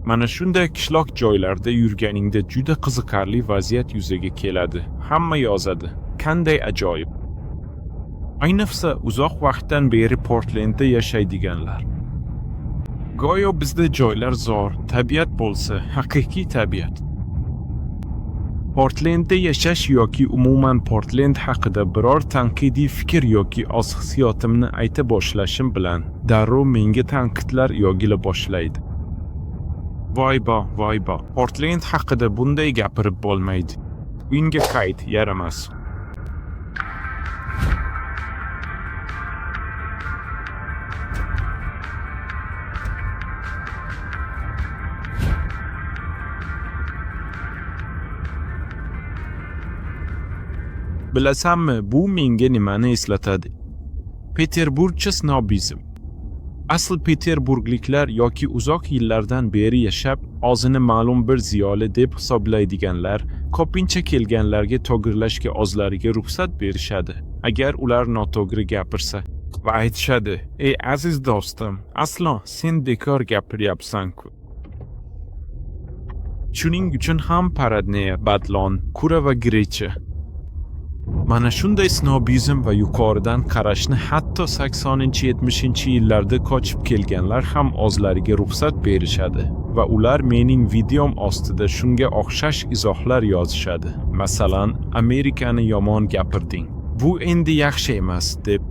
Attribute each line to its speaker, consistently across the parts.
Speaker 1: Mana shunday qishloq joylarda yurganingda juda qiziqarli vaziyat yuzaga keladi. Hamma yozadi. Qanday ajoyib. Ayniqsa uzoq vaqtdan beri Portlendda yashaydiganlar. Go'yo bizda joylar zo'r, tabiat bo'lsa, haqiqiy tabiat. Portlendda yashash yoki umuman Portlend haqida biror tanqidiy fikr yoki o'z hissiyotimni ayta boshlashim bilan darrov menga tanqidlar yog'ila boshlaydi. Voy-bo, voy-bo. Portlend haqida bunday gapirib bo'lmaydi. Uyingga qayt, yaramas. Bilasanmi, bu menga nimani eslatadi? Peterburgcha snobizm. Asl peterburgliklar yoki uzoq yillardan beri yashab, o'zini ma'lum bir ziyoli deb hisoblaydiganlar ko'pincha kelganlarga to'g'rilashga o'zlariga ruxsat berishadi, agar ular noto'g'ri gapirsa. Va aytishadi: "Ey aziz do'stim, aslo sen bekor gapiryapsan-ku." Shuning uchun ham paradnaya, badlon, kura va grecha. Mana shunday snobizm va yuqoridan qarashni hatto 80-70-yillarda ko'chib kelganlar ham o'zlariga ruxsat berishadi va ular mening videom ostida shunga o'xshash izohlar yozishadi. Masalan, Amerikani yomon gapirding. Bu endi yaxshi emas deb.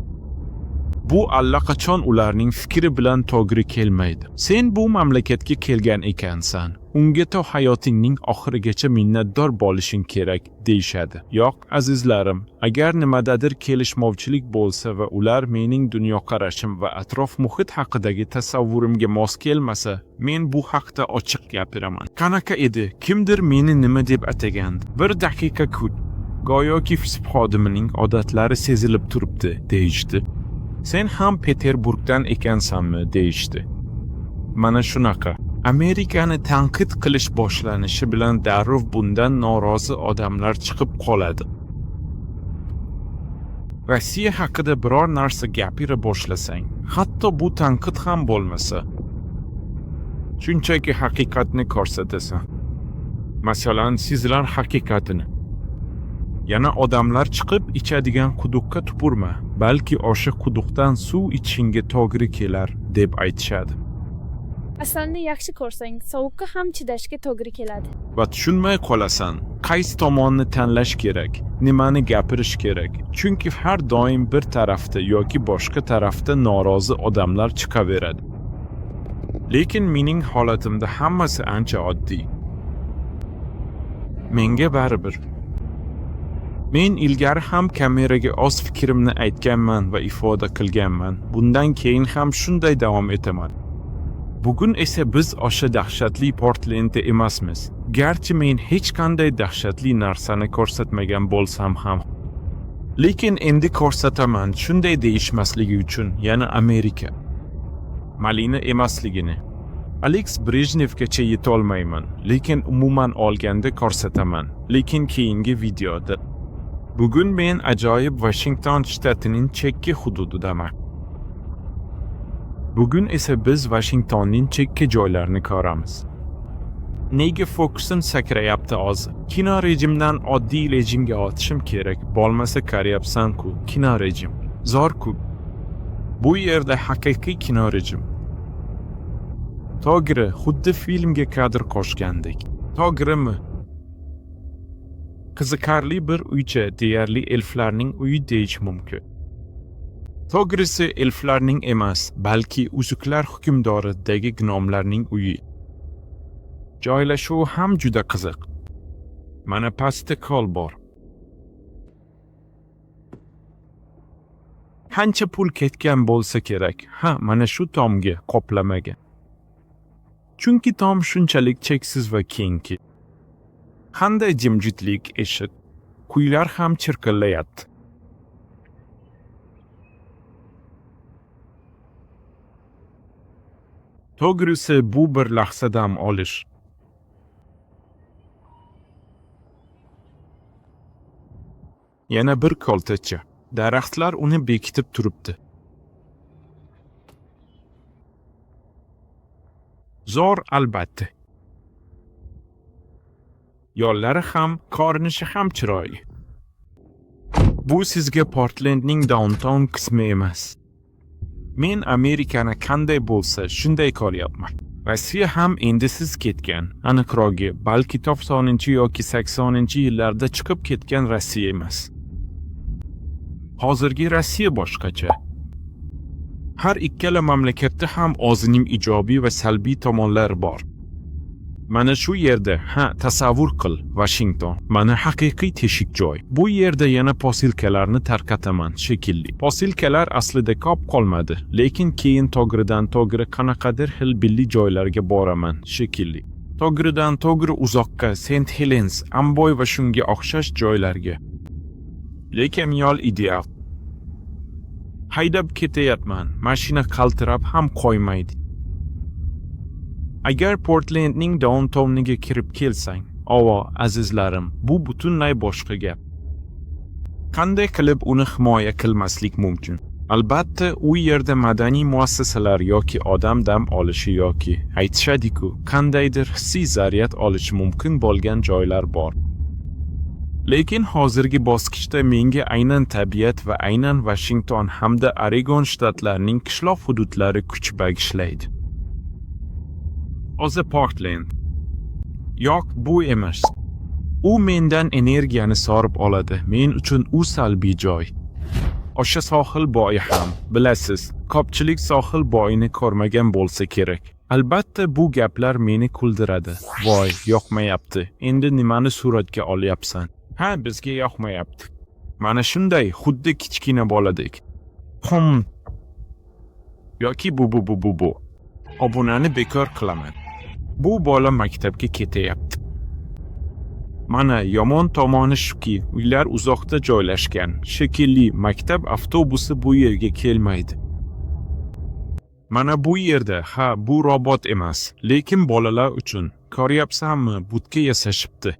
Speaker 1: Bu allaqachon ularning fikri bilan to'g'ri kelmaydi. Sen bu mamlakatga kelgan ekansan. Unga to hayotingning oxirigacha minnatdor bo'lishing kerak deyishadi. Yo'q, azizlarim, agar nimadadir kelishmovchilik bo'lsa va ular mening dunyoqarashim va atrof-muhit haqidagi tasavvurimga mos kelmasa, men bu haqda ochiq gapiraman. Qanaqa edi? Kimdir meni nima deb atagandi? Bir daqiqa kut. Go'yoki FSB xodimining odatlari sezilib turibdi, deyishdi. Sen ham Peterburgdan ekansanmi, deyishdi. Mana shunaqa. Amerikani tanqid qilish boshlanishi bilan darrov bundan norozi odamlar chiqib qoladi. Rossiya haqida biror narsa gapira boshlasang, hatto bu tanqid ham bo'lmasa, shunchaki haqiqatni ko'rsatasan. Masalan, sizlar haqiqatini. Yana odamlar chiqib ichadigan quduqqa tupurma, balki o'sha quduqdan suv ichishingga to'g'ri kelar, deb aytishadi.
Speaker 2: Asalni yaxshi ko'rsang, sovuqqa ham chidashga to'g'ri keladi.
Speaker 1: Va tushunmay qolasan, qaysi tomonni tanlash kerak, nimani gapirish kerak. Chunki har doim bir tarafda yoki boshqa tarafda norozi odamlar chiqaveradi. Lekin mening holatimda hammasi ancha oddiy. Menga baribir. Men ilgari ham kameraga o'z fikrimni aytganman va ifoda qilganman. Bundan keyin ham shunday davom etaman. Bugun esa biz o'sha dahshatli Portlendda emasmiz. Garchi men hech qanday dahshatli narsani ko'rsatmagan bo'lsam ham. Lekin endi ko'rsataman, shunday deyishmasligi uchun yana Amerika malina emasligini. Alex Brejnevgacha yetolmayman, lekin umuman olganda ko'rsataman. Lekin keyingi videoda. Bugun men ajoyib Washington shtatining chekka hududidaman. Bugun esa biz Washingtonning chekka joylarini ko'ramiz. Nega fokusim sakrayapti hozir? Kino rejimdan oddiy rejimga o'tishim kerak. Bo'lmasa ko'ryapsan-ku, kino rejim. Zo'r-ku. Bu yerda haqiqiy kino rejim. To'g'ri, xuddi filmga kadr qo'shgandek. To'g'rimi? Qiziqarli bir uycha, deyarli elflarning uyi deyish mumkin. To'g'risi elflarning emas, balki uzuklar hukmdoridagi gnomlarning uyi. Joylashuvi ham juda qiziq. Mana pastda ko'l bor. Qancha pul ketgan bo'lsa kerak, ha, mana shu tomga, qoplamaga. Chunki tom shunchalik cheksiz va kengki. Qanday jimjitlik eshit. Quylar ham chirqillayapti. To'g'risi bu bir lahza dam olish. Yana bir koltacha. Daraxtlar uni bekitib turibdi. Zo'r albatta. Yo'llari ham, ko'rinishi ham chiroyli. Bu sizga Portlandning downtown qismi emas. Men Amerikani qanday bo'lsa, shunday ko'ryapman. Rossiya ham endi siz ketgan, aniqrog'i, balki 90 yoki 80-yillarda chiqib ketgan Rossiya emas. Hozirgi Rossiya boshqacha. Har ikkala mamlakatda ham o'zining ijobiy va salbiy tomonlari bor. Mana shu yerda, ha, tasavvur qil, Washington. Mana haqiqiy teshik joy. Bu yerda yana posilkalarni tarqataman, shekilli. Posilkalar aslida ko'p qolmadi, lekin keyin to'g'ridan to'g'ri qanaqadir xil billi joylarga boraman, shekilli. To'g'ridan to'g'ri uzoqqa, St. Helens, Amboy va shunga o'xshash joylarga. Lekin yo'l ideal. Haydab ketayapman, mashina qaltirab ham qo'ymaydi. Agar Portlandning downtowniga kirib kelsang, avo, azizlarim, bu butunlay boshqa gap. Qanday qilib uni himoya qilmaslik mumkin? Albatta, u yerda madaniy muassasalar yoki odam dam olishi yoki, aytishadi-ku, qandaydir hissiy zaryad olishi mumkin bo'lgan joylar bor. Lekin hozirgi bosqichda menga aynan tabiat va aynan Washington hamda Oregon shtatlarining qishloq hududlari kuch bag'ishlaydi. O'zi Portland. Yo'q, bu emas. U mendan energiyani sorib oladi. Men uchun u salbiy joy. O'sha sohil bo'yi ham, bilasiz, ko'pchilik sohil bo'yini ko'rmagan bo'lsa kerak. Albatta, bu gaplar meni kuldiradi. Voy, yoqmayapti. Endi nimani suratga olyapsan? Ha, bizga yoqmayapti. Mana shunday, xuddi kichkina boladek. Hum. Yoki bu bu bu bu bu. Obunani bekor qilaman. Bu bola maktabga ketayapti. Mana yomon tomoni shuki, uylar uzoqda joylashgan. Shekilli, maktab avtobusi bu yerga kelmaydi. Mana bu yerda, ha, bu robot emas, lekin bolalar uchun. Ko'ryapsanmi, budka yasashibdi.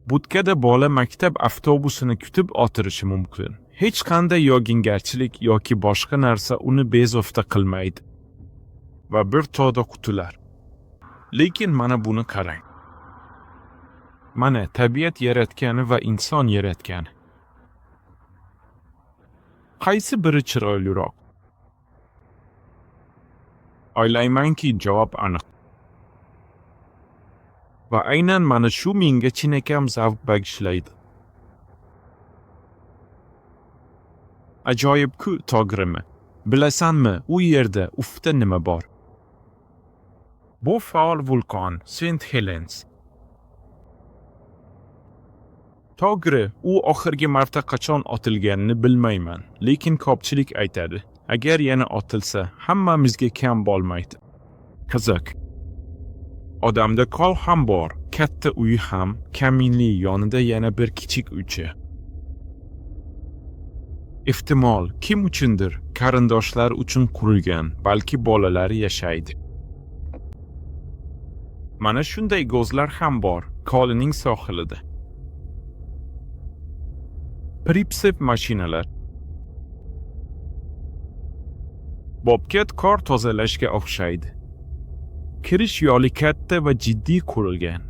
Speaker 1: Budkada bola maktab avtobusini kutib o'tirishi mumkin. Hech qanday yog'ingarchilik yoki boshqa narsa uni bezovta qilmaydi. Va bir to'da qutilar. Lekin mana buni qarang. Mana tabiat yaratgani va inson yaratgani. Qaysi biri chiroyliroq? O'ylaymanki, javob aniq. Va aynan mana shu menga chinakam zavq bag'ishlaydi. Ajoyib-ku, to'g'rimi? Bilasanmi, u yerda ufqda nima bor? Bu faol vulqon St. Helens. To'g'ri, u oxirgi marta qachon otilganini bilmayman, lekin ko'pchilik aytadi, agar yana otilsa, hammamizga kam bo'lmaydi. Qiziq. Odamda qol ham bor, katta uyi ham, kaminli yonida yana bir kichik uycha. Ehtimol, kim uchundir, qarindoshlar uchun qurilgan, balki bolalari yashaydi. Mana shunday gozlar ham bor, Kolining sohilida. Pritsep mashinalar. Bobcat qor tozalashga o'xshaydi. Kirish yo'li katta va jiddiy qurilgan.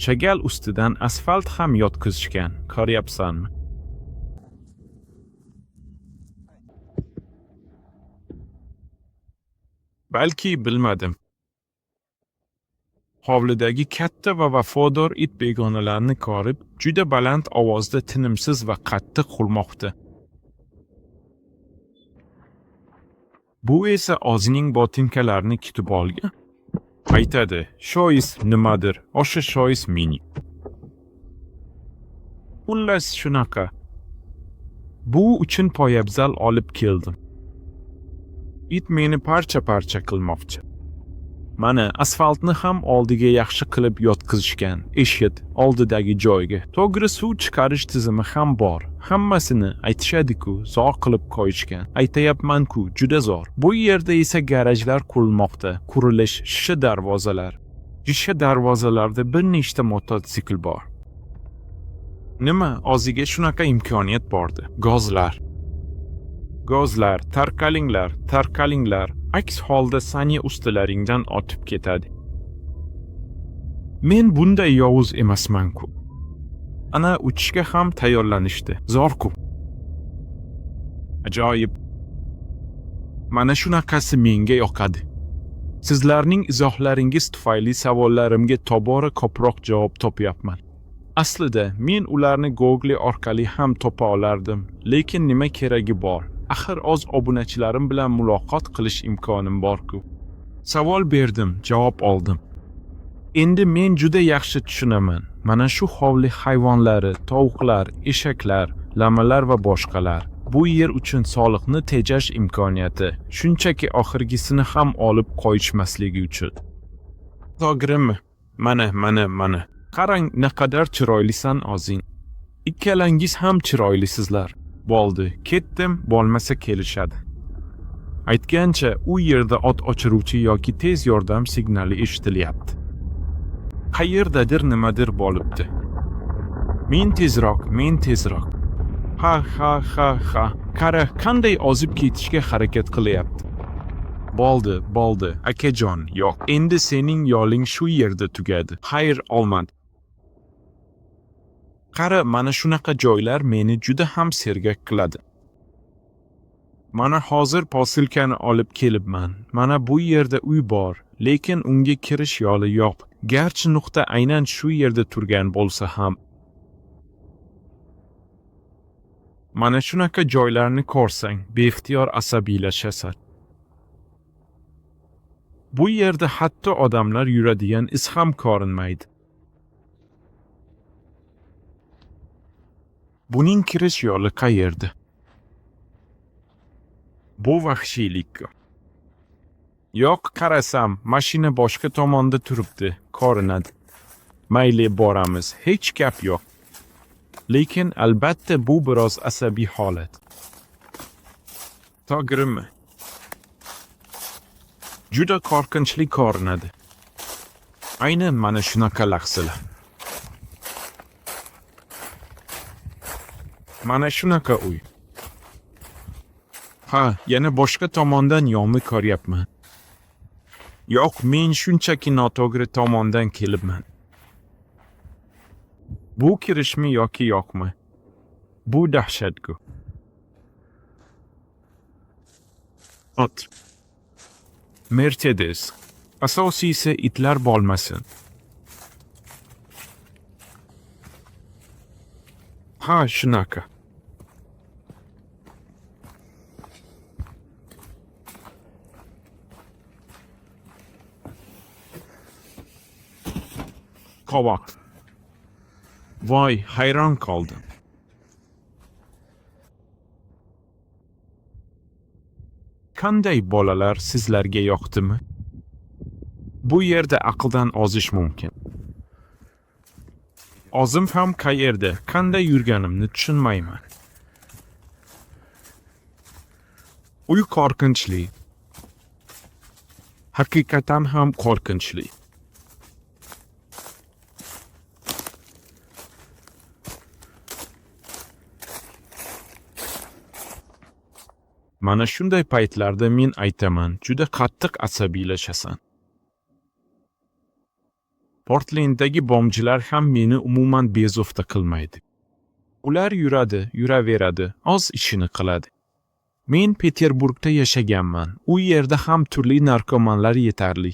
Speaker 1: Shagal ustidan asfalt ham yotqizishgan, ko'ryapsanmi? Balki bilmadim. Hovlidagi katta va vafodor it begonalarni ko'rib, juda baland ovozda tinimsiz va qattiq hurmoqda. Bu esa o'zining botinkalarini kutib olgan. Aytadi, shois nimadir, o'sha shois meni. Xullas shunaqa. Bu uchun poyabzal olib keldim. It meni parcha-parcha qilmoqchi. Mana asfaltni ham oldiga yaxshi qilib yotqizishgan. Eshit, oldidagi joyga. To'g'ri suv chiqarish tizimi ham bor. Hammasini aytishadi-ku, zo'r qilib qo'yishgan. Aytayapman-ku, juda zo'r. Bu yerda esa garajlar qurilmoqda. Qurilish, shisha darvozalar. Shisha darvozalarda bir nechta mototsikl bor. Nima, o'ziga shunaqa imkoniyat bordi. Gozlar. Gozlar, tarqalinglar, tarqalinglar. Aks holda sani ustilaringdan otib ketadi. Men bunday yovuz emasman-ku. Ana uchishga ham tayyorlanishdi. Zo'r-ku. Ajoyib. Mana shunaqasi menga yoqadi. Sizlarning izohlaringiz tufayli savollarimga tobora ko'proq javob topyapman. Aslida men ularni Google orqali ham topa olardim, lekin nima keragi bor? Axir o'z obunachilarim bilan muloqot qilish imkonim bor-ku. Savol berdim, javob oldim. Endi men juda yaxshi tushunaman. Mana shu hovli hayvonlari, tovuqlar, eshaklar, lamalar va boshqalar. Bu yer uchun soliqni tejash imkoniyati, shunchaki oxirgisini ham olib qo'yishmasligi uchun. To'g'rimi? Mana, mana, mana. Qarang, naqadar chiroylisan o'zing. Ikkalangiz ham chiroylisizlar. Bo'ldi, ketdim, bo'lmasa kelishadi. Aytgancha, u yerda o't o'chiruvchi yoki tez yordam signali eshitilyapti. Qayerdadir nimadir bo'libdi. Men tezroq, men tezroq. Ha ha ha ha. Qara, qanday ozib ketishga harakat qilyapti. Bo'ldi, bo'ldi, akajon, yo'q. Endi sening yo'ling shu yerda tugadi. Xayr, olmadi. Qara, mana shunaqa joylar meni juda ham sergak qiladi. Mana hozir posilkani olib kelibman. Mana bu yerda uy bor, lekin unga kirish yo'li yo'q. Garchi nuqta aynan shu yerda turgan bo'lsa ham. Mana shunaqa joylarni ko'rsang, beixtiyor asabiylashasan. Bu yerda hatto odamlar yuradigan iz ham ko'rinmaydi. Buning kirish yo'li qayerda? Bu vahshiylik. Yo'q, qarasam, mashina boshqa tomonda turibdi, ko'rinadi. Mayli, boramiz, hech gap yo'q. Lekin albatta bu biroz asabiy holat. To'g'rimi? Juda qo'rqinchli ko'rinadi. Aynan mana shunaqa lahzalar. Mana shunaqa uy. Ha, yana boshqa tomondan yo'lni ko'ryapman. Yo'q, men shunchaki noto'g'ri tomondan kelibman. Bu kirishmi yoki yo'qmi? Bu dahshat-ku. Ot. Mercedes. Asosiysi itlar bo'lmasin. Ha, shunaqa. Qovoq. Voy, hayron qoldim. Qanday bolalar, sizlarga yoqdimi? Bu yerda aqldan ozish mumkin. O'zim ham qayerda, qanday yurganimni tushunmayman. Uy qo'rqinchli. Haqiqatan ham qo'rqinchli. Mana shunday paytlarda men aytaman, juda qattiq asabiylashasan. Portlenddagi bomjilar ham meni umuman bezovta qilmaydi. Ular yuradi, yuraveradi, o'z ishini qiladi. Men Peterburgda yashaganman. U yerda ham turli narkomanlar yetarli.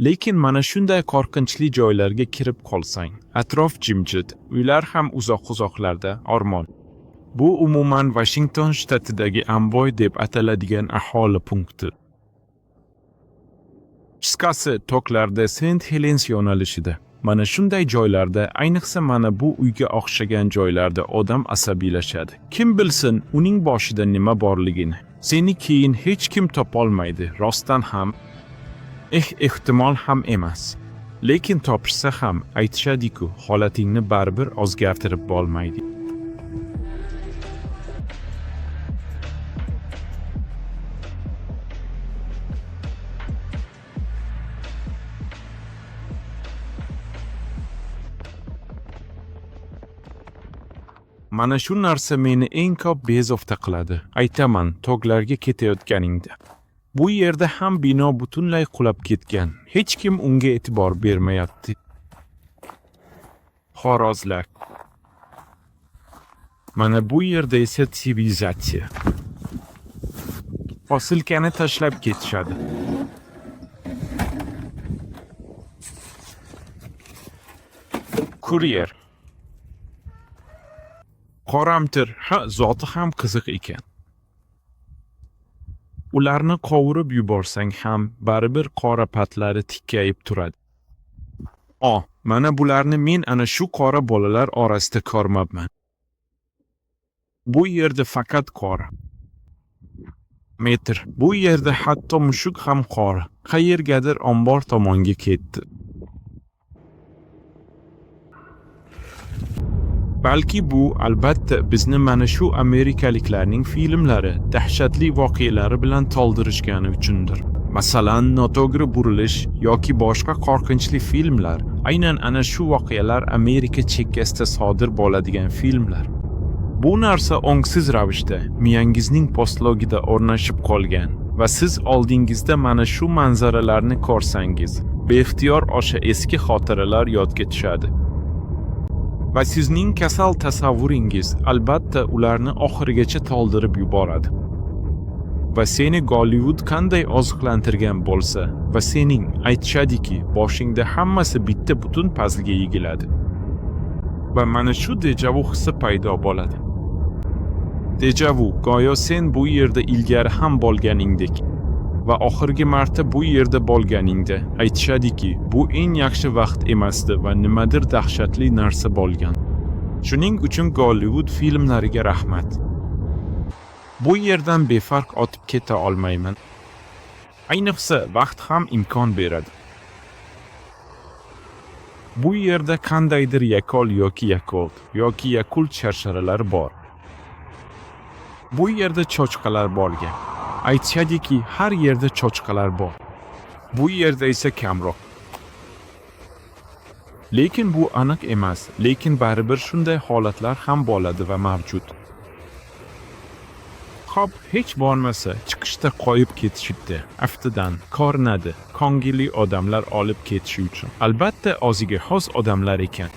Speaker 1: Lekin mana shunday qo'rqinchli joylarga kirib qolsang, atrof jimjit, uylar ham uzoq-uzoqlarda, ormon. Bu umuman Washington shtatidagi Amboy deb ataladigan aholi punkti. Qisqasi, toklarda St. Helens yo'nalishida. Mana shunday joylarda, ayniqsa mana bu uyga o'xshagan joylarda odam asabiylashadi. Kim bilsin, uning boshida nima borligini. Seni keyin hech kim topolmaydi, rostdan ham. Ehtimol ham emas. Lekin topishsa ham aytishadi-ku, holatingni baribir o'zgartirib bo'lmaydi. Mana shu narsa meni eng ko'p bezovta qiladi. Aytaman, tog'larga ketayotganingda. Bu yerda ham bino butunlay qulab ketgan. Hech kim unga e'tibor bermayapti. Xo'rozlar. Mana bu yerda esa sivilizatsiya. Posilkani tashlab ketishadi. Kuryer. Qoramtir, ha, zoti ham qiziq ekan. Ularni qovurib yuborsang ham baribir qora patlari tikkayib turadi. O, mana bularni men ana shu qora bolalar orasida ko'rmabman. Bu yerda faqat qora. Metr. Bu yerda hatto mushuk ham qora. Qayergadir ombor tomonga ketdi. Balki bu albatta bizni mana shu amerikaliklarning filmlari, dahshatli voqealari bilan toldirishgani uchundir. Masalan, noto'g'ri burilish yoki boshqa qo'rqinchli filmlar, aynan ana shu voqealar Amerika chekkasida sodir bo'ladigan filmlar. Bu narsa ongsiz ravishda miyangizning postlogida o'rnashib qolgan va siz oldingizda mana shu manzaralarni ko'rsangiz, beixtiyor o'sha eski xotiralar yodga tushadi. Va sizning kasal tasavvuringiz albatta ularni oxirigacha toldirib yuboradi. Va seni Gollivud qanday oziqlantirgan bo'lsa va sening aytishadiki, boshingda hammasi bitta butun pazlga yig'iladi. Va mana shu dejavu hissi paydo bo'ladi. Dejavu, go'yo sen bu yerda ilgari ham bo'lganingdek va oxirgi marta bu yerda bo'lganingda aytishadiki, bu eng yaxshi vaqt emasdi va nimadir dahshatli narsa bo'lgan. Shuning uchun Gollivud filmlariga rahmat. Bu yerdan befarq o'tib keta olmayman. Ayniqsa vaqt ham imkon beradi. Bu yerda qandaydir yakol yoki yakult yoki yakult sharsharalari bor. Bu yerda cho'chqalar borgan. Aytishadiki, har yerda cho'chqalar bor. Bu yerda esa kamroq. Lekin bu aniq emas, lekin baribir shunday holatlar ham bo'ladi va mavjud. Xo'p, hech bo'lmasa chiqishda qo'yib ketishibdi. Aftidan ko'rinadi, ko'ngilli odamlar olib ketishi uchun. Albatta o'ziga xos odamlar ekan.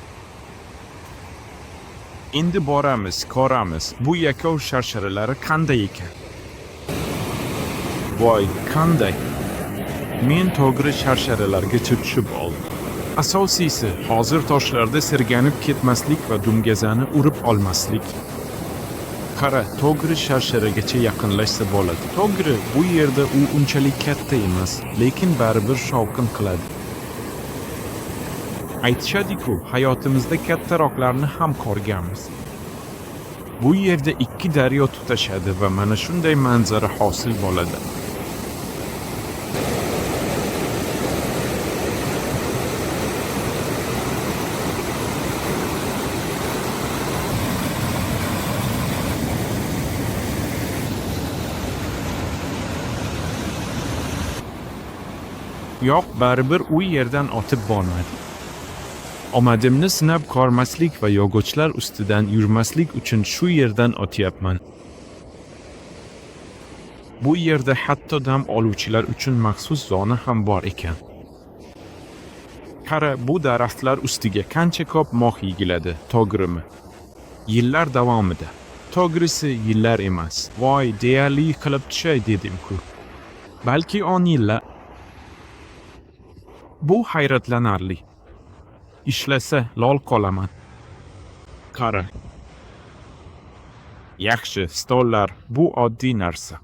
Speaker 1: Endi boramiz, ko'ramiz. Bu yakov sharsharalari qanday ekan? Voy, qanday? Men to'g'ri sharsharalargacha tushib oldim. Asosiysi, hozir toshlarda sirganib ketmaslik va dumgazani urib olmaslik. Qara, to'g'ri sharsharagacha yaqinlashsa bo'ladi. To'g'ri, bu yerda u unchalik katta emas, lekin baribir shovqin qiladi. Aytishadi-ku, hayotimizda kattaroqlarni ham ko'rganmiz. Bu yerda ikki daryo tutashadi va mana shunday manzara hosil bo'ladi. Yo'q, baribir u yerdan o'tib bo'lmadi. Omadimni sinab ko'rmaslik va yog'ochlar ustidan yurmaslik uchun shu yerdan o'tyapman. Bu yerda hatto dam oluvchilar uchun maxsus zona ham bor ekan. Qara, bu daraxtlar ustiga qancha ko'p mox yig'iladi, to'g'rimi? Yillar davomida. To'g'risi yillar emas. Voy, deyarli yiqilib tushay dedim-ku. Balki 10 yillar. Bu hayratlanarli. Ishlasa lol qolaman. Qara. Yaxshi, stollar bu oddiy narsa.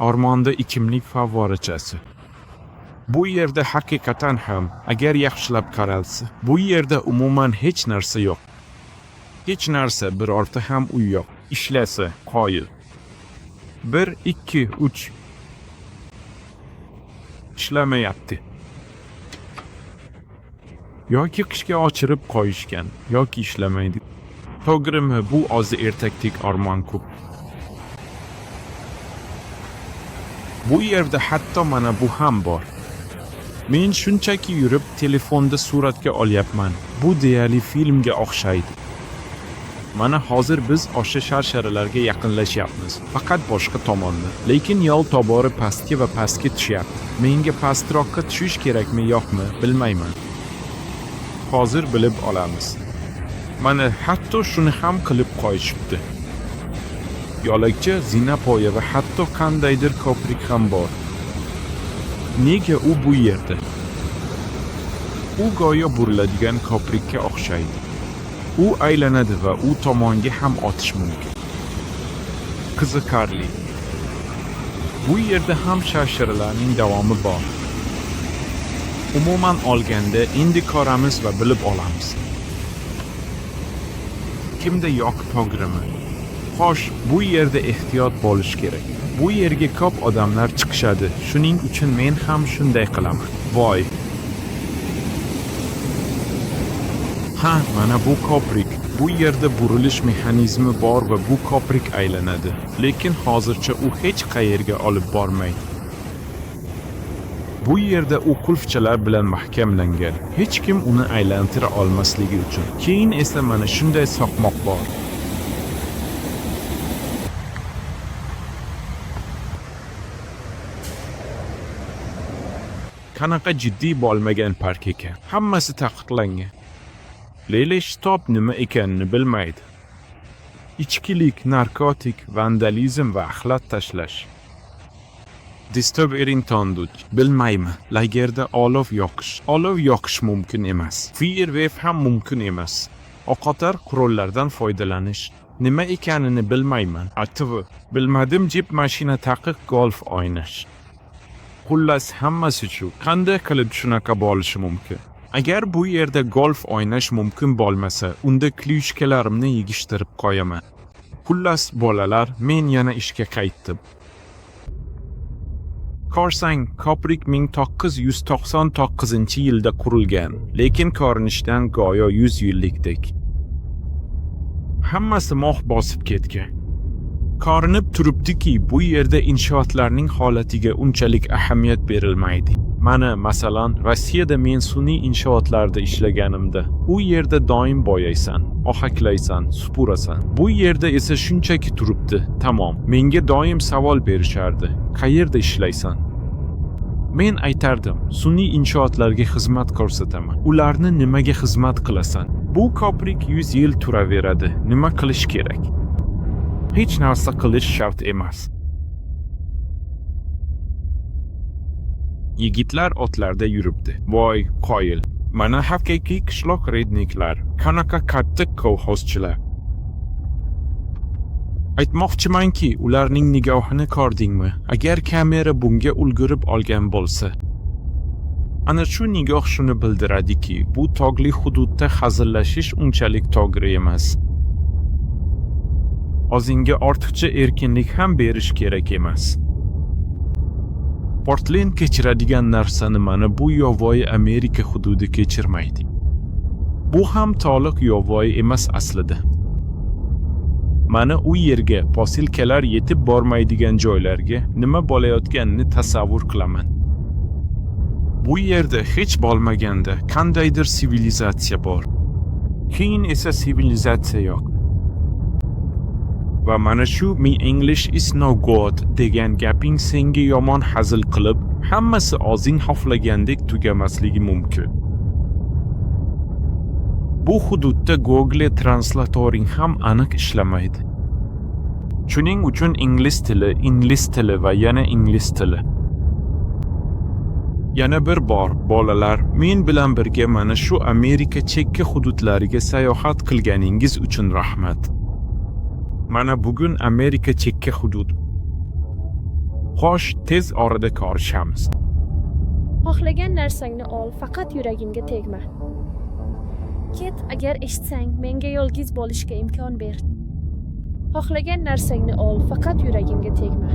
Speaker 1: O'rmonda ichimlik favvorachasi. Bu yerda haqiqatan ham, agar yaxshilab qaralsa, bu yerda umuman hech narsa yo'q. Hech narsa, birorta ham uy yo'q. Ishlasa, qoyil. 1 2 3 Ishlamayapti. Yoki qishga ochirib qo'yishgan, yoki ishlamaydi. To'g'rimi, bu o'zi ertakdek armon ko'p. Bu yerda hatto mana bu ham bor. Men shunchaki yurib telefonda suratga olyapman. Bu deyarli filmga o'xshaydi. Mana hozir biz o'sha sharsharalarga yaqinlashyapmiz. Faqat boshqa tomonda. Lekin yo'l tobora pastga va pastga tushyapti. Menga pastroqqa tushish kerakmi yo'qmi bilmayman. Hozir bilib olamiz. Mana hatto shuni ham qilib qo'yishibdi. Yo'lakcha, zinapoya va hatto qandaydir ko'prik ham bor. Nega u bu yerda? U go'yo buriladigan ko'prikka o'xshaydi. U aylanadi va u tomonga ham otish mumkin. Qiziqarli. Bu yerda ham sharsharalarning davomi bor. Umuman olganda, endi ko'ramiz va bilib olamiz. Kimda yo'q, to'g'rimi? Xo'sh, bu yerda ehtiyot bo'lish kerak. Bu yerga ko'p odamlar chiqishadi. Shuning uchun men ham shunday qilaman. Voy. Ha, mana bu ko'prik. Bu yerda burilish mexanizmi bor va bu ko'prik aylanadi. Lekin hozircha u hech qayerga olib bormaydi. Bu yerda u qulfchalar bilan mahkamlangan. Hech kim uni aylantira olmasligi uchun. Keyin esa mana shunday soqmoq bor. Qanaqa jiddiy bo'lmagan park ekan. Hammasi taqiqlangan. Lele shtob nima ekanini bilmaydi. Ichkilik, narkotik, vandalizm va axlat tashlash. Disturb Erintonduch. Bilmayman. Lagerda olov yoqish. Olov yoqish mumkin emas. Firewave ham mumkin emas. O'qotar qurollardan foydalanish. Nima ekanini bilmayman. ATV. Bilmadim, jip mashina taqiq, golf o'ynash. Xullas, hammasi shu. Qanday qilib shunaqa bo'lishi mumkin? Agar bu yerda golf o'ynash mumkin bo'lmasa, unda клюшка larimni yig'ishtirib qo'yaman. Xullas, bolalar, men yana ishga qaytdim. Ko'rsang, ko'prik 1999-yilda qurilgan, lekin ko'rinishdan go'yo 100 yillikdek. Hammasi mox bosib ketgan. Ko'rinib turibdiki, bu yerda inshootlarning holatiga unchalik ahamiyat berilmaydi. Mana, masalan, Rossiyada men sun'iy inshootlarda ishlaganimda, u yerda doim bo'yaysan, ohaklaysan, supurasan. Bu yerda esa shunchaki turibdi, tamom. Menga doim savol berishardi: "Qayerda ishlaysan?" Men aytardim: "Sun'iy inshootlarga xizmat ko'rsataman." "Ularni nimaga xizmat qilasan? Bu ko'prik 100 yil turaveradi. Nima qilish kerak?" Hech narsa qilish shart emas. Yigitlar otlarda yuribdi. Voy, qoyil. Mana haqiqiy qishloq redniklar. Qanaqa qattiq kolxozchilar. Aytmoqchimanki, ularning nigohini ko'rdingmi? Agar kamera bunga ulgurib olgan bo'lsa. Ana shu nigoh shuni bildiradiki, bu tog'li hududda hazillashish unchalik to'g'ri emas. O'zingga ortiqcha erkinlik ham berish kerak emas. Portland kechiradigan narsani mana bu yovvoyi Amerika hududi kechirmaydi. Bu ham to'liq yovvoyi emas aslida. Mana u yerga posilkalar yetib bormaydigan joylarga nima bo'layotganini tasavvur qilaman. Bu yerda hech bo'lmaganda qandaydir sivilizatsiya bor. Keyin esa sivilizatsiya yo'q. Va mana shu "Me English is no good" degan gaping senga yomon hazil qilib, hammasi o'zing xohlagandek tugamasligi mumkin. Bu hududda Google Translatoring ham aniq ishlamaydi. Shuning uchun ingliz tili, ingliz tili va yana ingliz tili. Yana bir bor, bolalar, men bilan birga mana shu Amerika chekka hududlariga sayohat qilganingiz uchun rahmat. Mana bugun Amerika chekka hudud. Xo'sh, tez orada ko'rishamiz.
Speaker 2: Xohlagan narsangni ol, faqat yuragimga tegma. Ket, agar eshitsang, menga yolg'iz bo'lishga imkon ber. Xohlagan narsangni ol, faqat yuragimga tegma.